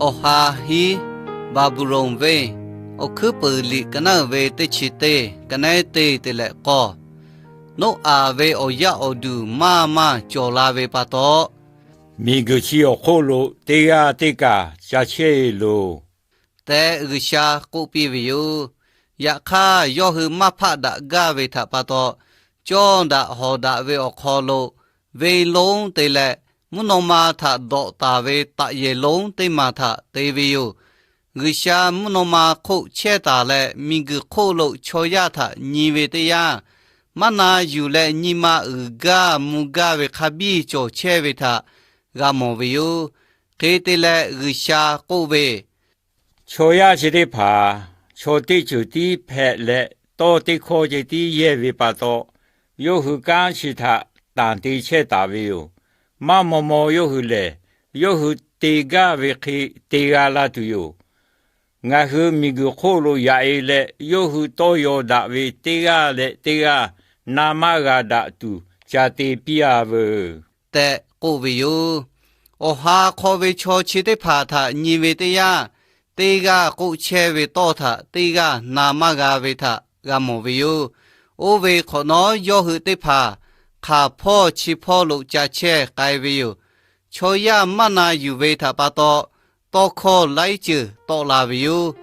Awˬ ha hiˉ Baˍbuˍlonˍ venˇ, awˬ hkuiˉ puiˍ liꞈ ka naˉ uiˍ ve teˇ chi teˇ, ka nehˉ teˇ te leh k'awˇ. Noˉaꞈ ve awˬ yaˇ awˬ duˬ maˇ maˇ cawˬ la ve pa taw, miˬguiˬ chi awˬ hk'oˆ lo teˇ g'aˇ teˇ kaˬ ca chehˇ loˬ tehꞈ G'uiˬsha k'oˆ piˇ ve yoˬ. Yaꞈ hk'aˇ, yawˇ hui maˇ hpaˆ daꞈ gaˇ ve htaꞈ pa taw, cawˇ daꞈ hawˍ daꞈ ve awˬ hk'aw lo venˇ lonˉ te leh, mvuhˇ naw ma htaꞈ dawꞈ taˍ ve taꞈ yehˬ lonˉ teˇ maˬ htaꞈ te ve yoˬ. G'uiˬsha mvuhˇ naw ma hk'oˆ chehˇ taˍ leh, miˬguiˬ hk'oˆ lo chaw yaˇ htaꞈ nyi ve teˇ yanˇ, maˇ na yuˬ leh nyi ma uiˍ gaˇ mvuh gaˇ ve hk'a biˇ cawˬ chehˇ ve htaꞈ g'a mawˬ ve yoˬ. Hk'e te leh, G'uiˬsha k'oˆ ve, Chaw yaˇ chi teˇ hpaˍ chaw teˇ ceuˬ tiˉ hpehꞈ leh, tawˇ teˇ hkawˇ ceh tiˉ yehˇ ve pa taw, yawˇ hui kanˉ chi htaꞈ tanˬ te chehˇ taˍ ve yoˬ. Maˇ maw maw yawˇ hui lehˬ, yawˇ hui te gaˇ ve hk'e te g'a la tuˬ yoˬ. Ngaˬ hui miˬguiˬ hk'oˆ lo yaꞈ e leh, yawˇ hui tawˇ yaw daꞈ ve teˇ g'aˇ leh teˇ g'aˇ na maˇ g'a daꞈ tuˬ ca te piˇ-a veuˬ tehꞈ k'oˆ ve yoˬ. Awˬ ha hk'aw ve chaw chi teˇ hpaˍ htaꞈ nyi ve teˇ yanˇ, teˇ g'aˇ k'oˆ chehˇ ve tawˇ htaꞈ teˇ g'aˇ na maˇ g'a ve htaꞈ g'a mawˬ ve yoˬ. Oˇ ve hk'awꞈ nawˉ, yawˇ hui teˇ hpaˍ hk'aˬ hpawˇ chi hpawˇ lo ca chehˇ k'ai ve yoˬ. Chaw yaˇ maˇ na yuˬ ve htaꞈ pa taw, tawˇ hkawˇ laiˉ ceuˬ tawˆ la ve yoˬ.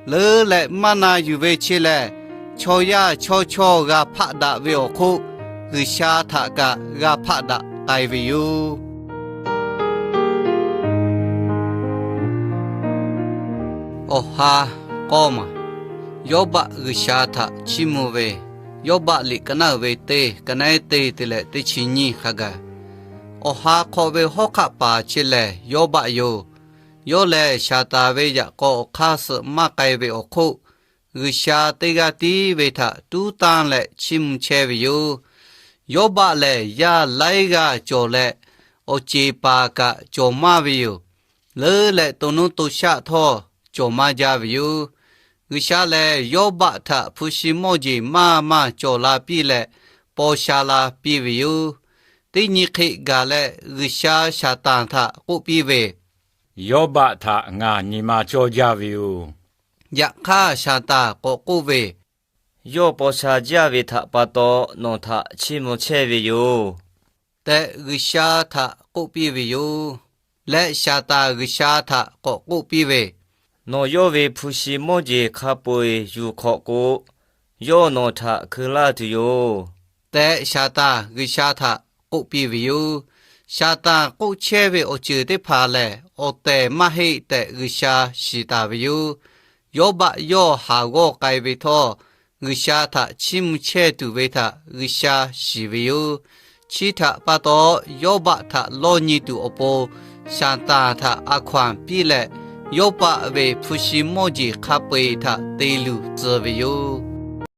Leuˉ leh maˇ na yuˬ ve che lehˬ, chaw yaˇ chawˇ chawˇ g'a hpaˆ daꞈ ve awˬ hk'oˆ, G'uiˬsha htaꞈ kaꞈ g'a hpaˆ daꞈ k'ai ve yoˬ. Awˬ ha k'awˇ maˬ, Yawˇbaˆ G'uiˬsha htaꞈ chiˇ mvuh ve, Yawˇbaˆ liꞈ ka naˉ uiˍ ve teˇ, ka nehˉ teˇ te leh teˇ chi nyiˇ hk'a gaˬ. Awˬ ha hk'aw ve hawˉ hk'aˆ paˍ chi lehˬ Yawˇbaˆ yoˬ. Yawˇ lehˬ, Saˍtanˍ ve yaꞈ k'aw awˬ hk'aˇ suh maˇ k'ai ve awˬ hk'oˆ, G'uiˬsha teˇ g'aˇ tiˉ ve htaꞈ tuˉ tanˇ leh chiˇ mvuh chehˇ ve yoˬ. Yawˇbaˆ lehˬ, yaˇ laiˉ g'aˇ cawˬ leh, awˬ ceˬ paˍ kaꞈ cawˬ maˇ ve yoˬ. Leuˉ leh to nuˇ to shaˆ htawˇ cawˬ maˇ jaˇ ve yoˬ. G'uiˬsha lehˬ, Yawˇbaˆ htaꞈ hpu shi mawˇ jeˬ maˇ maˇ cawˬ la piˇ leh, paw sha la piˇ ve yoˬ. Teˇ nyi hk'e gaˬ leh, G'uiˬsha Saˍtanˍ htaꞈ k'oˆ piˇ ve, Yawˇbaˆ htaꞈ ngaˬ nyi ma cawˇ jaˇ ve yoˬ. Yaꞈ hk'aˇ, Saˍtanˍ k'awꞈ k'oˆ ve, Yawˇ paw sha jaˇ ve htaꞈ pa taw nawˬ htaꞈ chiˇ mvuh chehˇ ve yoˬ tehꞈ G'uiˬsha htaꞈ k'oˆ piˇ ve yoˬ. Leh Saˍtanˍ G'uiˬsha htaꞈ k'awꞈ k'oˆ piˇ ve, Nawˬ yawˇ ve hpu shi mawˇ jeˬ hk'a peu-eˬ yuˬ hk'awꞈ k'o, yawˇ nawˬ htaꞈ hkeu laˇ tuˬ yoˬ tehꞈ, Saˍtanˍ G'uiˬsha htaꞈ k'oˆ piˇ ve yoˬ. Saˍtanˍ k'oˆ chehˇ ve awˬ ceuˬ teˇ hpaˍ lehˬ, awˬ tehˬ maˇ heˆ tehꞈ G'uiˬsha shiˍ taˍ ve yoˬ. Yawˇbaˆ yawˇ haˍ g'awˇ k'ai ve htawˇ, G'uiˬsha htaꞈ chiˇ mvuh chehˇ tuˬ ve htaꞈ G'uiˬsha shiˍ ve yoˬ. Chi htaꞈ pa taw, Yawˇbaˆ htaꞈ lawˇ nyi tuˬ awˬ pon Saˍtanˍ htaꞈ a hkaw-anˬ piˇ leh, Yawˇbaˆ ve hpu shi mawˇ jeˬ hk'a peu-eˬ htaꞈ te luˬ tcuh ve yoˬ.